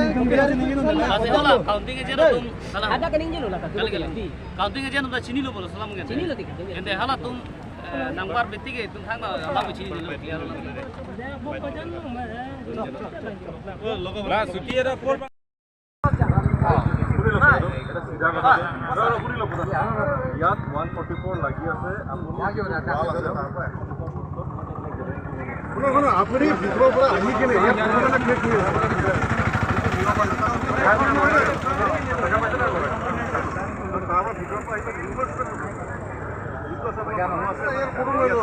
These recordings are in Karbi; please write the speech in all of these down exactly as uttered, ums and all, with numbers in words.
Lasi hala counting agent atum, hala. Ada kening jelo la, kali, kali. Counting agent atum ta chinilo pulo, salam kan. Chinilo tik. Ente halatum, eh, number betik ke atum thang hala chinilo, clear. La, suti era por. ইয়াত one forty four লাগি আছে, আপুনি শুনক, শুনক, আপুনি ভিতৰৰ পৰা আহি কিনে ইয়াত কোনো মানে শেষ হৈ আছে। তাৰ পৰা ভিতৰৰ পৰা আহিলে বহুত আছে। ইয়াৰ কোনো নাই ন।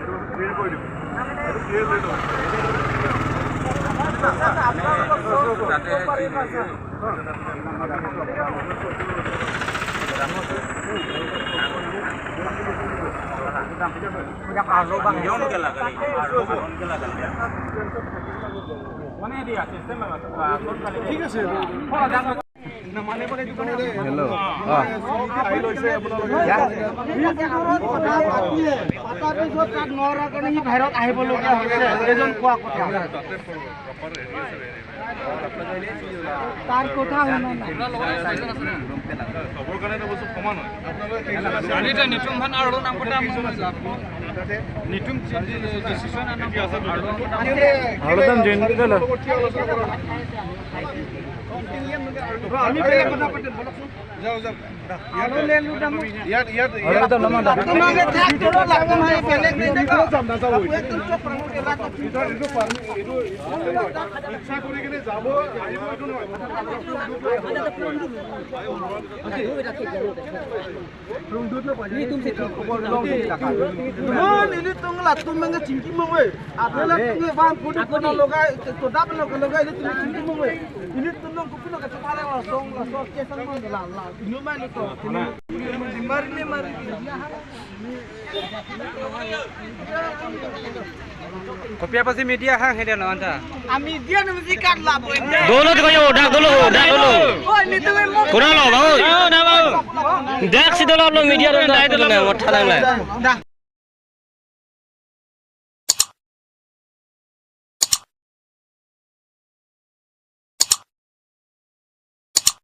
এইটো ক্লিয়াৰ কৰি দিব। এইটো ক্লিয়াৰ কৰি দিব। ঠিক আছে। হেল্ল'। অ। বাহিৰত আহিবলগীয়া হৈছে, এজন কোৱা কথা। তাৰ কথা শুনা নাই। চবৰ কাৰণে এটা বস্তু সমান হয়। Nitum han arlo nangkota nitum decision anang arlo. Arlo dam join kota lo. আমি বেলেগ কথা পাতিম, বলকচোন। যাও, যাও। ইয়াত, ইয়াত, ইয়াত। আপোনালোকে থাক, তলত লাটুম আহি বেলেগ নাই, দেখক। এইটো একদম চব মানুহ ইয়াত। এইটো, এইটো পাৰ-, এইটো, ইচ্ছা কৰি কিনে যাব, আহিব, এইটো নহয়। Mon, ilitum latum mangga chingki mong we. Ate latum ke bang kudu kono logai, to dap lo ke logai ilitum chingki mong we. Ilitum nong kupi lo ke thare la song la song ke sang mong la la. Inu mai lo to. Mari ni mari. Kopi apotsi media hang hede no anta? A media no mesti kat la boy. Dolo to kayo, dak dolo, dak dolo. Oh, ilitum mong. Kurang lo, bau. Dak si dolo lo media dolo, dak dolo, ngot thalang la. Dah.